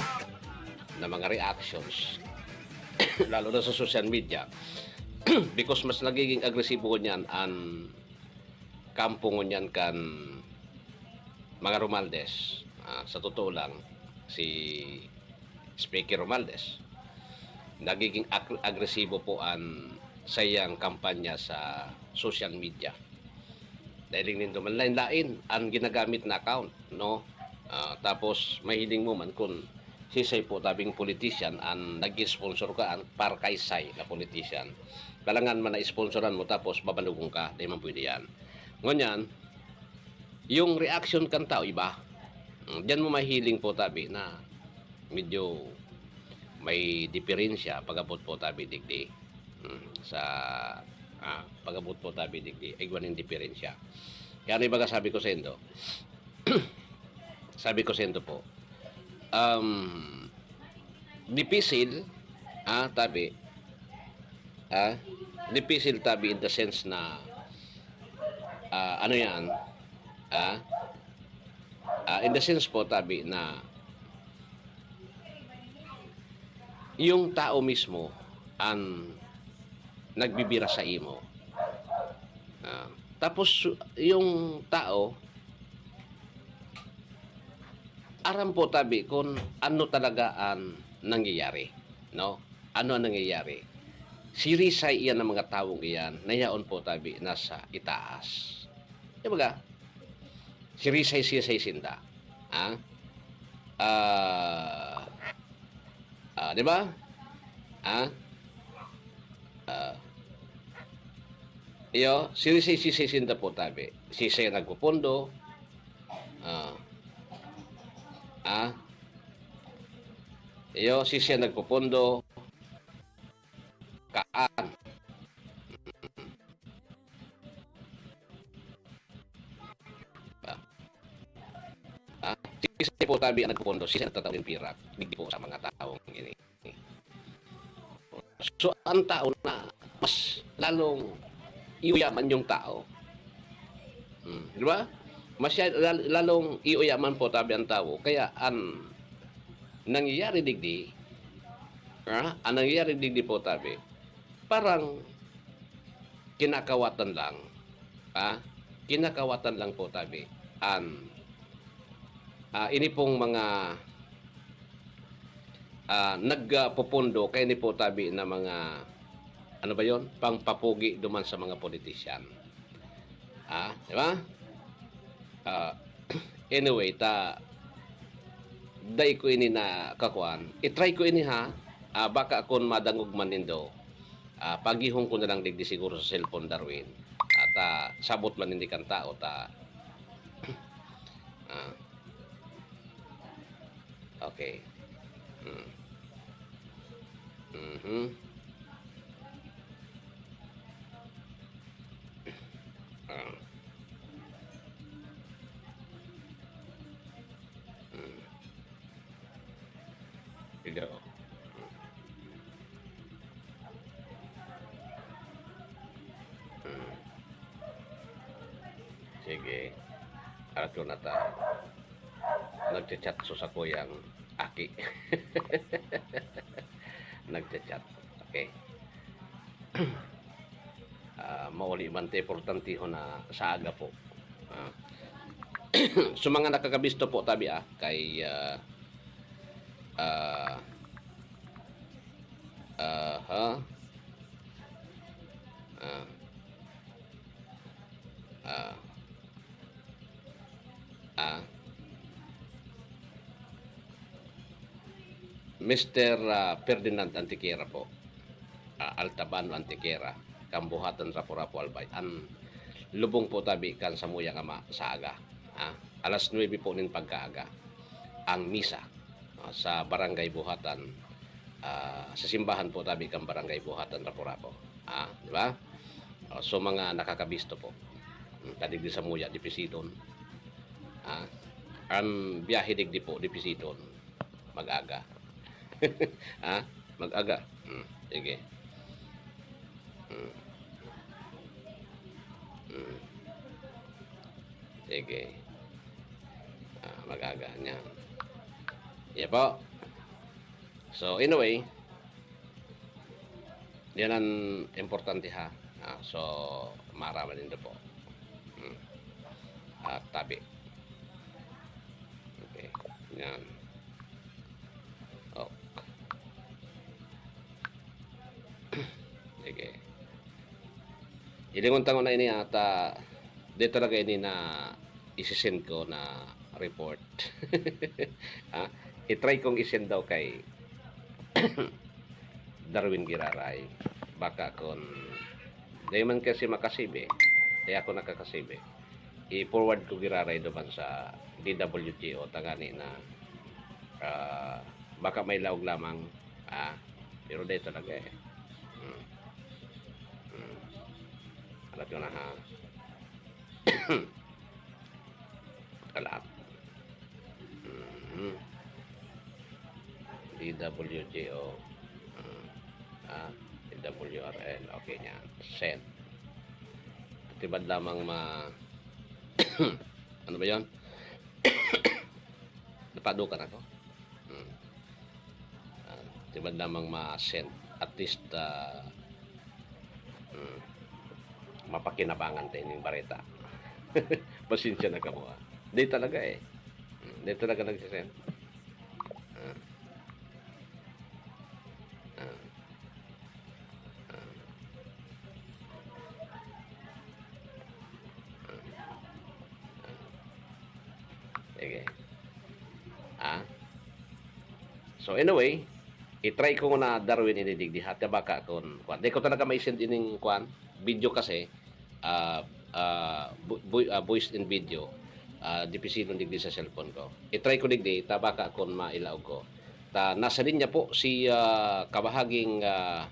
na mga reactions, lalo na sa social media, because mas nagiging agresibo ngunyan an kampo ngunyan kan mga Romualdez. Ah, sa totoo lang, si Speaker Romualdez, nagiging ag-, agresibo po an saiyang kampanya sa social media. Dahil nindo man lain-lain an ginagamit na account, no? Ah, tapos mahiling mo man kun sisay po tabing politician an nag-sponsor ka, an parkaysay na politician. Kalangan man na sponsoran mo tapos babalugon ka, di man pwede yan. Ngunyan, yung reaction kan tao iba. Mm, diyan mo mahiling po tabi na medyo may diferensya pag-abot po tabi digdi. Mm, sa, ah, pag-abot po tabi digdi, igwa nin diferensya. Kaya ano yung baga sabi ko sa indo? Sabi ko sa indo po, um, dipisil, ah, tabi, ah, dipisil tabi in the sense na, ah, ano yan, ah, ah, in the sense po tabi na yung tao mismo ang nagbibira sa imo. Ah, tapos yung tao, aram po tabi kung ano talaga ang nangyayari, no? Ano ang nangyayari? Sirisay iyan ng mga tawong iyan na yaon po tabi nasa itaas. Di ba ga? Sirisay-sisay sinda. Ha? Ah, ah, di ba? Ha? Ah. Iyo, sirisay-sisay sinda po tabi. Sisay nagpupundo. Ah. Ah. Iyo, sisay nagpupundo. Kaan. Ah. Ah, sisay po tabi ang nagpupundo, sisay nagtatao nin pirak, digdi po sa mga taong ini. So, ang tao na mas lalong iuyaman yung tao. Hmm, di ba? Mas ya-, lal-, lalong iuyaman po tabi ang tao. Kaya ang nangyayari digdi, ha? Ang nangyayari digdi po tabi, parang kinakawatan lang, ha? Kinakawatan lang po tabi an, ah, ini pong mga, ah, nagpupundo kay ini po tabi na mga, ano ba yon? Pangpapugi duman sa mga politician. Ah, di ba? Ah, anyway, ta, dai ko ini na kakuan. I-try ko ini, ha. Ah, baka kun madangog man nindo, ah, pagihon ko na lang digdi siguro sa cellphone, Darwin. At, ah, sabot man hindi kan tao, ta, ah, okay. Hmm. Mhm. Ah. Hmm. Hello. Hmm. Sige. Arat ko na ta. Nagchat-chat so sakuyang aki. Nagchat-chat. Okay. Ah, mauli man ta, importantehon na sa aga po. Ah. So, mga nakakabisto po, tabi, ah, kay, ah, ah, aha. Ah. Ah. Ah. Mister, ah, Ferdinand Antequera po. Ah, Altabano Antequera, kan buhatan Rapu-Rapu, Albay. An lubong po tabi kan samuyang ama sa aga. Ah, alas nuebe po nin pagkaaga ang misa, ah, sa Barangay Buhatan, ah, sa simbahan po tabi kan Barangay Buhatan, Rapu-Rapu. Ah, di ba? Oh, so, mga nakakabisto po. Hmm, ta digdi samuya, dipisidon. Ah, an biyahe digdi po, dipisidon. Mag-aga. Ha? Mag-aga. Hmm, sige. Hmm. Hmm. Sige. Ah, mag-aga niyan. Yan po. So, anyway, yan ang importante, ha. Ah, so, maaraman nindo po. Hmm. Ah, tabi. Okay. Yan. Ok. Sige. Hilingon ta ngona ini ata, di talaga ini na isi-send ko na report. Ha? I-try kong i-send daw kay Darwin Giraray. Baka kun di man kasi makasibi, Kaya ako nakakasave. I-forward ko giraray duman sa D W G O, tangani na, ah, baka may laog lamang, ah, pero dahil talaga eh. Hmm. Hmm. Alat ko na ha. Alat. Hmm. D W G O. Hmm. Ah, D W R L. Okay niya. Send. Tibad lamang ma-, ano ba yon? Napadukan ako. Hmm. Ah, tibad lamang ma-send. At least, ah, hmm, mapakinabangan tayo ng bareta. Pasensya na kamo, ah. Di talaga eh. Hmm, di talaga nagsisend. Ah. Ah. Ah. Ah. Ah. Sige. Ah. So anyway, i-try ko na, Darwin, ini digdi ha, ta baka kun, kuwan. Di ko talaga mai-send ining, kuwan, video kasi, ah, ah, bu-, bu-, ah, voice and video, ah, dipisilon digdi sa cellphone ko. I-try ko digdi, ta baka kun mailaog ko. Ta nasa linya po si, ah, kabahaging, ah,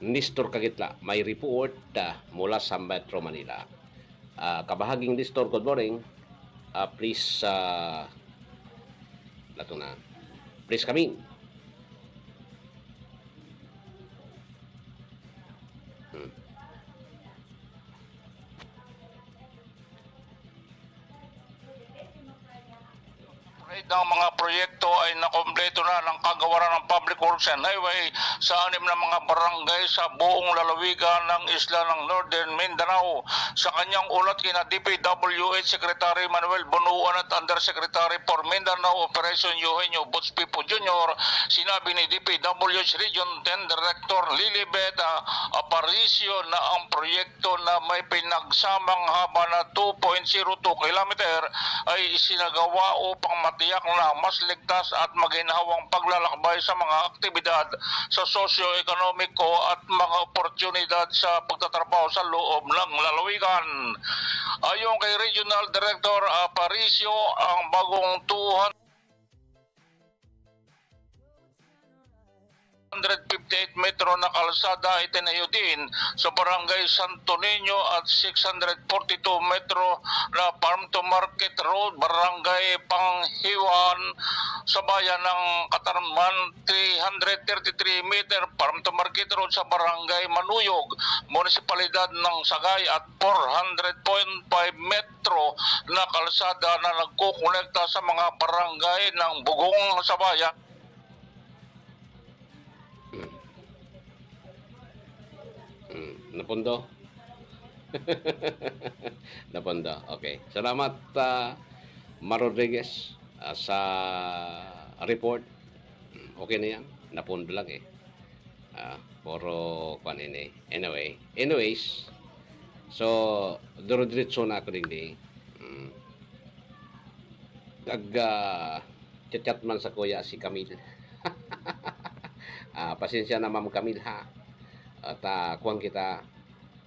Nestor Kagitla, may report, ah, mula sa Metro Manila. Ah, kabahaging Nestor, good morning. Ah, please, ah, lato na. Please come in. Hmm. Ng mga proyekto ay nakompleto na ng kagawaran ng Public Works and Highway sa anim na mga barangay sa buong lalawigan ng isla ng Northern Mindanao. Sa kanyang ulat kina D P W H Secretary Manuel Bonuan at Undersecretary for Mindanao Operation Eugenio Boots Pipo Junior, sinabi ni D P W H Region ten Director Lilibet, ah, Aparicio na ang proyekto na may pinagsamang haba na two point zero two kilometer ay isinagawa upang matiyak na mas ligtas at maginhawang paglalakbay sa mga aktibidad sa sosyo-ekonomiko at mga oportunidad sa pagtatrabaho sa loob ng lalawigan. Ayon kay Regional Director Aparicio, ang bagong two hundred fifty-eight metro na kalsada itinayo din sa Barangay Santo Niño at six hundred forty-two metro na farm to market road, Barangay Panghiwan, sa bayan ng Katarman, three hundred thirty-three meter farm to market road sa Barangay Manuyog, Munisipalidad ng Sagay, at four hundred point five metro na kalsada na nagkokonekta sa mga barangay ng Bugong sa bayan. Hmm. Hmm. Napundo? Napundo. Okay. Salamat, ah, Ma Rodriguez, ah, sa report. Hmm, okay na yan. Napundo lang eh. Ah, puro kwan ini. Anyway, anyways, so, duro-diretso na ako digdi. Mm. Nag, ah, chat-chat man sa kuya si Camille. Ah, pasensya na, Ma'am Camille, ha. At, ah, kuwan kita,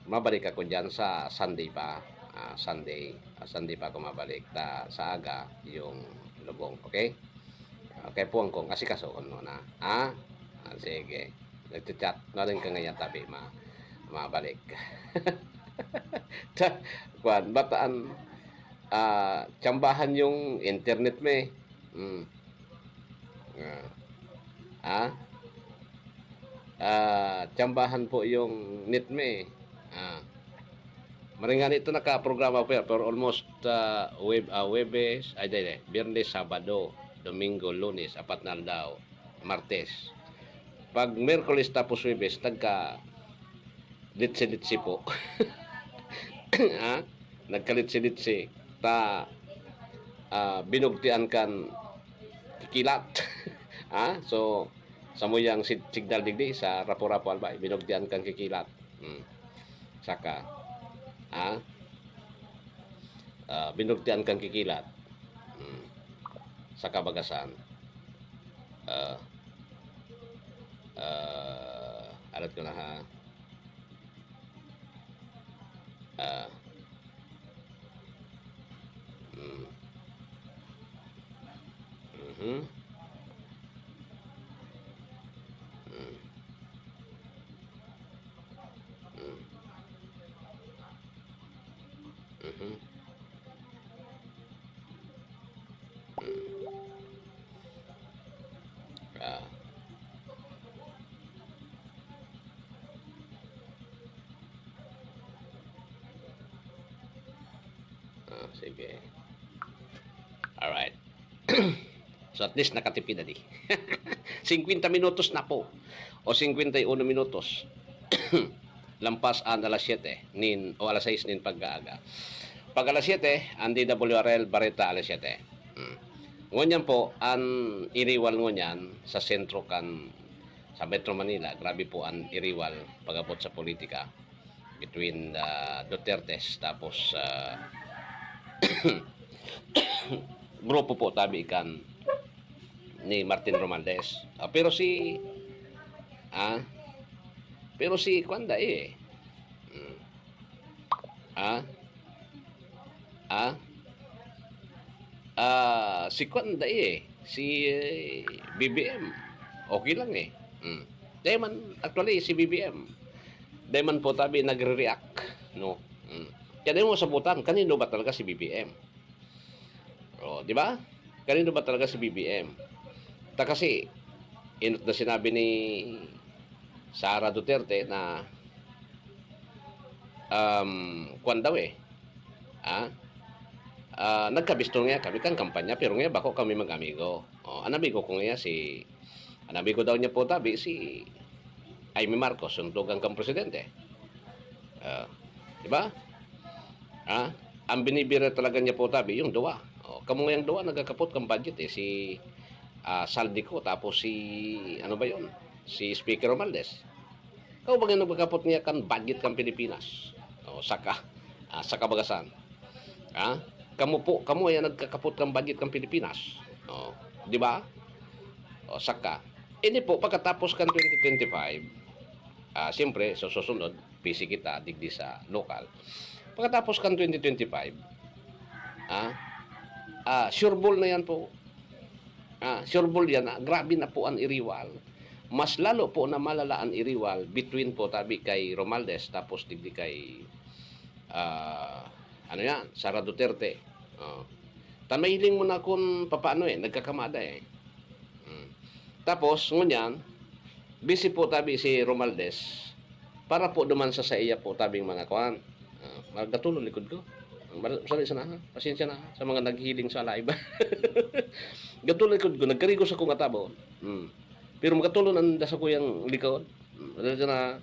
mabalik ako dyan sa Sunday pa. Ah, Sunday. Ah, Sunday pa ako mabalik. Ta, sa aga, yung lubong. Okay? Okay, puwang kong asikasoon mo na. Ha? Ah, sige. Nagchat-chat. Narin ka ngayon, tabi, ma-, mabalik. Ta-, kwan, bataan, ah, tsambahan yung internet mo eh. Hmm. Ah. Ha? Ah, tsambahan po yung net mo eh. Ah. Maring nga nito nakaprograma po yan, pero almost, ah, Web-, ah, Webes, ay, di, di, Biyernes, Sabado, Domingo, Lunes, apat na aldaw, Martes. Pag Miyerkules tapos Webes, nagka litsi-litsi po. Ha? Nagkalitsi-litsi. Ta, ah, binugtian kan kikilat. Ha? So, samuyang sig-, signal digdi sa Rapu-Rapu Albay, binugtian kan kikilat. Hmm. Saka, ha? Ah, binugtian kan kikilat. Hmm. Saka bagasan. Ah, ah, alat ko na ha. Ah. Hmm. Mhm. Hmm. Hmm. Mhm. Hmm. Ah. Ah, sige. Alright. So, at least nakatipid na di. Singkwenta minutos na po. O singkwenta y uno minutos. Lampas an alas siyete nin, o alas sais nin pag-aaga. Pag alas siyete, an D W R L Bareta alas siyete. Hmm. Ngunyan po, an iriwal ngunyan sa sentro kan, sa Metro Manila, grabe po an iriwal pag-abot sa politika between the Dutertes tapos, ah, grupo po tabi kan ni Martin Romualdez. Ah, pero si, ah, pero si kwan dai eh. Hmm. Ah? Ah? Ah, si kwan dai eh. Si, eh, B B M. Okay lang eh. Hmm. Dai man, actually, si B B M, dai man po tabi nagre-react, no? Hmm. Kaya dai mo sabutan, kanino ba talaga si B B M? Oh, di ba? Kanino ba talaga si B B M? Ta kasi, inot na sinabi ni Sara Duterte na, um, kwan daw eh. Ah? Ah, nagkabiston nga kami kan kampanya, pero nga bako kami mag-amigo. Oh, an amigo ko nga si, an amigo daw niya po tabi, si Imee Marcos, yung tugang kang presidente. Ah, di ba? Ah, ang binibira talaga niya po tabi, yung duwa. Oh, kamo ngayang duwa, nagkakapot kang budget eh. Si, ah, Zaldy Co, tapos si, ano ba yun? Si Speaker Romualdez. Kamo ba nga nagkakapot niya kan budget kan Pilipinas? Oh, saka, ah, saka bagasan. Ah, kamo po, kamo yan nagkakapot kan budget kan Pilipinas. Oh, di ba? Oh, saka. Ini po, pagkatapos kan twenty twenty-five, ah, siyempre, sa susunod, busy kita digdi sa lokal. Pagkatapos kan twenty twenty-five, ah, ah, sure ball na yan po. Ah, sure ball yan, ah, grabe na po an iriwal. Mas lalo po na malala an iriwal between po tabi kay Romualdez tapos digdi kay, ah, ano yan, Sara Duterte. Oh. Ta mahiling mo na kun papaano eh, nagkakamada eh. Hmm. Tapos, ngunyan, busy po tabi si Romualdez para po duman sa saiya po tabing mga kwan. Ah, magatulon likod ko. Mal-, sorry sana, ha? Pasensya na, ha, sa mga naghiling sa live. Gatulon likod ko, nagkarigos akong atabo. Hmm. Pero magatulon ang dasa ko yung likod. Hmm. Pasensya na,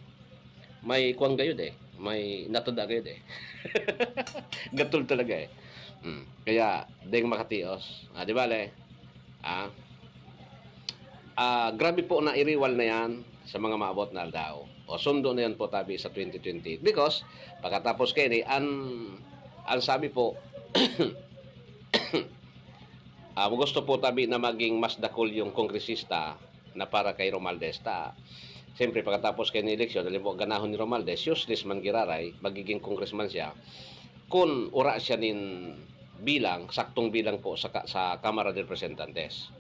may kwan gayod eh. May natada gayod eh. Gatol talaga eh. Hmm. Kaya, deng makatios. Ah, di bale. Ah, ah, grabe po na iriwal na yan sa mga maabot na aldaw. O sundo na yan po tabi sa twenty twenty. Because, pagkatapos kaini, an, an sabi po, ah, gusto po tabi na maging mas dakul yung kongresista na para kay Romualdez ta. Siyempre, pagkatapos kaini eleksyon, halimbawa, ganahon ni Romualdez, useless man giraray, magiging congressman siya. Kun ura siya nin bilang, saktong bilang po sa ka-, sa Kamara de Representantes.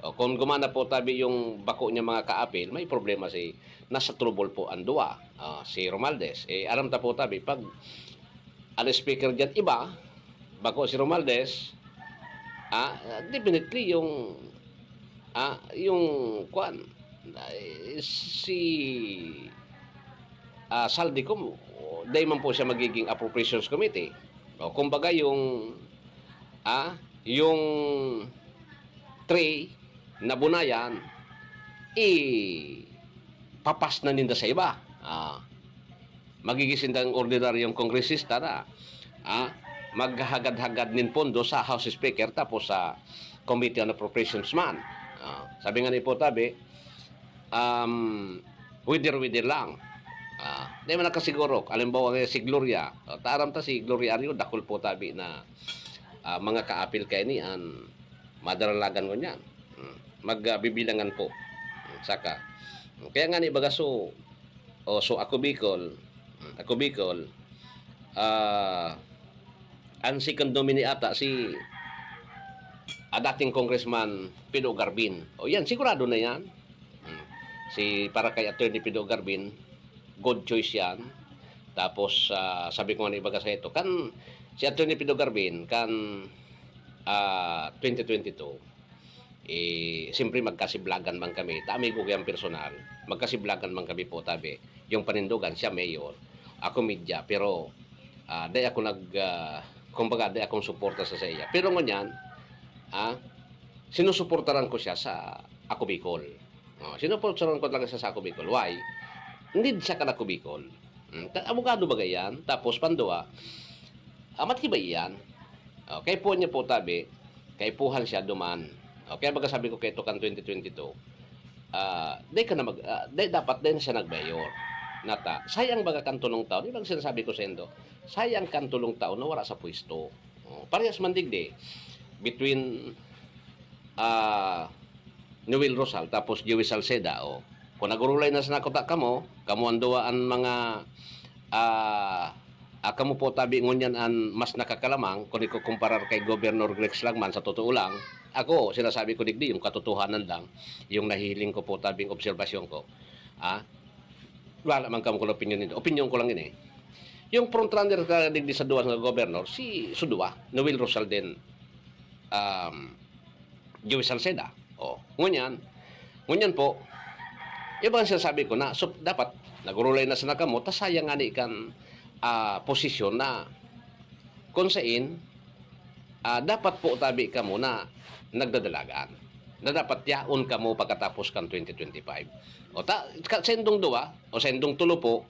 O, kung gumana po tabi yung bako niya mga kaapil, may problema si, nasa trouble po ang duwa, ah, si Romualdez. Eh, aram ta po tabi, pag ang speaker diyan iba, bako si Romualdez, ah, definitely yung, ah, yung, kwan, ay, si, ah, Zaldy Co, dai man po siya magiging appropriations committee. O, kumbaga yung, ah, yung tray na bunayan, ipapas na ninda sa iba. Ah, magiging sindang ordinaryong kongresista na, ah, maghahagad-hagad nin pondo sa House Speaker tapos sa Committee on Appropriations man. Ah, sabi nga ni Ipo Tabi, um, wither-wither lang. Ah, di man nakasiguro. Halimbawa nga si Gloria. O, taram ta si Gloria Ario, dakul po tabi na, ah, mga kaapil kaini an madaralagan ngunyan. Hmm. Mag, ah, bibilangan po. Hmm, saka. Hmm, kaya nga ni baga so, o, so ako Bicol, hmm, ako Bicol, ah, ang second nominee ata si, ah, dating Congressman Pido Garbin. O yan, sigurado na yan. Hmm. Si, para kay Attorney Pido Garbin, good choice yan. Tapos, ah, sabi ko nga na ibaga sa ito, kan si Attorney Pido Garbin, kan, ah, twenty twenty-two, eh, siyempre magkasiblagan man kami. Ta amigo ko yan personal. Magkasiblagan man kami po, tabi. Yung panindogan, siya mayor, ako media, pero, ah, dai ako nag, ah, kumbaga, dai akong suporta sa, sa iya. Pero ngunyan, ah, sinusuportaran ko siya sa Ako Bicol. Oh, sinuportaran ko talaga siya sa Ako Bicol. Why? Need siya kan Ako Bicol. Hmm, ta-, abogado ba yan? Tapos, pandua, ah, matibay yan. Oh, kaipuhan niya po, tabi, kaipuhan siya duman. Oh, kaya baga sabi ko kay Tukan twenty twenty-two, ah, dai ka na mag-, ah, dai, dapat dai na siya nag-mayor. Nata, sayang baga kan tulong taon. Ibang sinasabi ko sa indo, sayang kan tulong taon na wala sa pwesto. Oh, parehas man digdi, between, ah, Noel Rosal tapos Joey Salceda, oh. Kung nagurulay na sana kuta kamo, kamo ang duwa an mga, ah, ah, kamo po tabi ngunyan an mas nakakalamang kung ikukumparar kay Governor Grex lang man, sa totoo lang. Ako, sinasabi ko digdi, yung katotohanan lang, yung nahihiling ko po tabing obserbasyon ko. Ah, wala man kamo kung opinyon nito. Opinyon ko lang yun eh. Yung frontrunner ka digdi sa duwa nga governor, si Sudua, Noel Rosal din, um, Joey Salceda. Oh, ngunyan, ngunyan po, yung mga sinasabi ko na, so, dapat, nagurulay na sana kamo, ta sayang nga ni kan, ah, posisyon na kung sain, ah, dapat po tabi kamo na nagdadalagan. Na dapat yaon kamo pagkatapos kan twenty twenty-five. O ta, ka, sa indong duwa, o sa indong tulo po,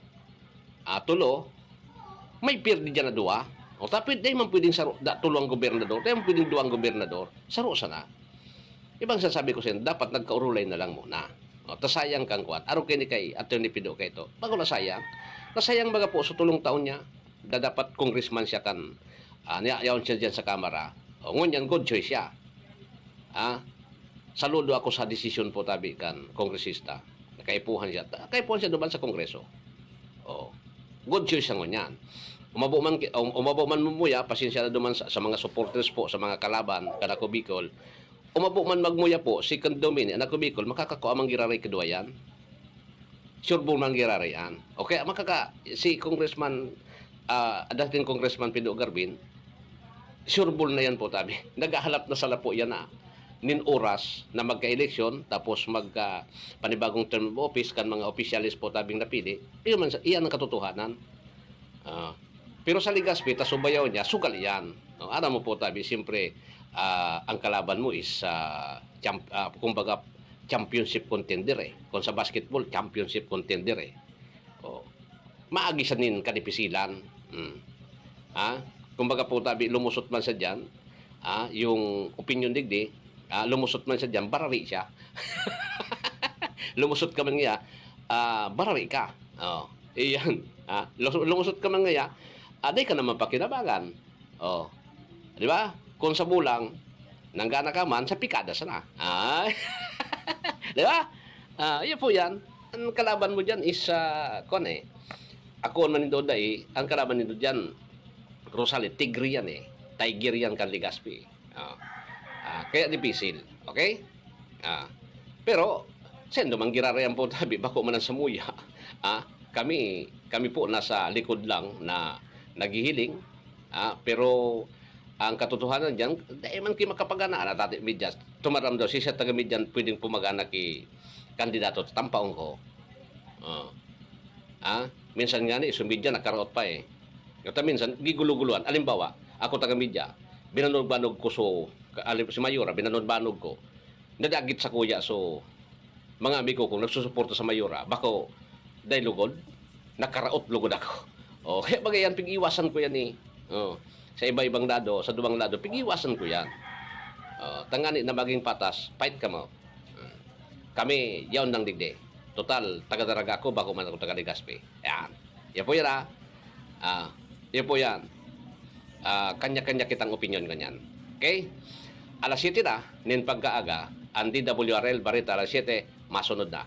ah, tulo, may pirdi dyan na duwa. O tapit, dahil man pwedeng saro, da, tulo ang gobernador, dahil man pwedeng duwa ang gobernador, saro sana. Ibang sasabi ko sa inyo, dapat nagkaurulay na lang muna. O, ta sayang kang kuwan. Aro kini kay Attorney Pido kay ito. Bago nasayang. Nasayang baga po sa tulong taon niya, da dapat congressman siya kan, ah, niya, yaon siya dyan sa Kamara. O, ngunyan, good choice siya. Ah, saludo ako sa desisyon po tabi kan kongresista. Kaipuhan siya. Ta-, kaipuhan siya duman sa Kongreso. O, good choice siya ngunyan. Umabo man ki-, um, umabo man mumuya, pasensya na duman sa, sa mga supporters po, sa mga kalaban, kan Ako Bicol. Umabo man magmuya po, second nominee, an Ako Bicol, makakakua man giraray kadwa yan. Sure ball man giraray yan. O kaya makaka-, si Congressman, ah, dating Congressman Pido Garbin, sure ball na yan po, tabi. Naghahalap na sala po yan na nin oras na magka-eleksyon, tapos magka panibagong term of office kan mga opisyales po tabing napili. Iyon man sa, iyan ang katotohanan. Ah, pero sa Legazpi, ta subayaw niya, sugal iyan. No, alam mo po, tabi, siyempre, ah, ang kalaban mo is, ah, champ-, ah, kumbaga, championship contender eh. Kung sa basketball, championship contender eh. Oh. Maagi sa nin kadipisilan. Hmm. Ha? Kumbaga po, tabi, lumusot man sa dyan, ha? Yung opinion digdi, ha? Lumusot man sa dyan, barari siya. Lumusot ka man niya, ah, barari ka. Oh, iyan. Ha? Lus-, lumusot ka man niya, ah, di ka naman pakinabangan. Oh. Di ba? Kung sa bulang, nanggana ka man, sa pikada sana. Ah. Di ba? Ah, yun po yan. Ang kalaban mo dyan is, ah, kwan eh. Ako man nindo dai, ang kalaban nindo dyan, Rosales, tigre yan eh. Tiger yan kan Legazpi. Ah. Ah, kaya dipisil. Okay? Ah. Pero, sendo man girarayan po tabi, bako man ang samuya. Ah, kami, kami po nasa likod lang na naghihiling. Ah, pero ang katotohanan diyan, dai man ki makapagana, ana, Tati Media. Tumaram daw, si siya taga Media pwedeng pumagana ki kandidato, tampaon ko. Oh. Ah, minsan nga ni, so Media nakaraot pa eh. Kata minsan, giguluguluhan. Alimbawa, ako taga Media, binanog-banog ko so, ka-, alim-, si Mayora, binanog-banog ko. Nadagit sa kuya, so, mga amigo kong nagsusuporta sa Mayora, bako, dai lugod, nakaraot lugod ako. Oh, kaya bagay yan, pig-iwasan ko yan eh. Oh, sa iba-ibang lado, sa duwang lado, pig-iwasan ko yan. Oh, tangani na maging patas, fight ka mo. Hmm. Kami, yaon lang digdi. Total, taga Daraga ako, bako man ako taga Legazpi. Yan. Yan po yan, ah. Ah, yan po yan. Ah, kanya-kanya kitang opinyon kanyan. Okay? Alas siyete na, nin pagkaaga, ang D W R L Barita alas siyete, masunod na.